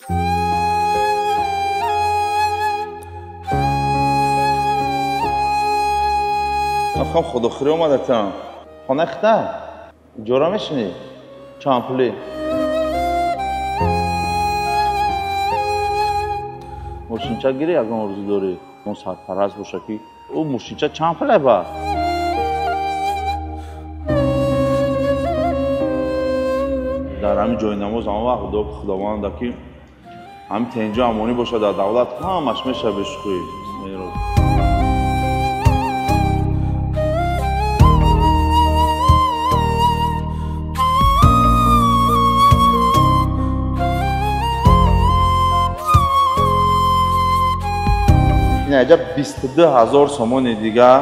Ахам худохӯрӣ омадатам. Хона хита? Иҷора мешинӣ? Чанд пулӣ? Мошинча гирӣ, ягон орзу дорӣ? Он сарпараст боша ки ӯ мошинча чанд пуле ба? Дар ҳамин ҷои намоз ҳамон вақт дуо ки Худованда ки ҳамин тенҷу амонӣ бошад дар давлат, ҳамаш мешавад бешӯхӣ. Ин аҷаб 22 000 сомони дигар.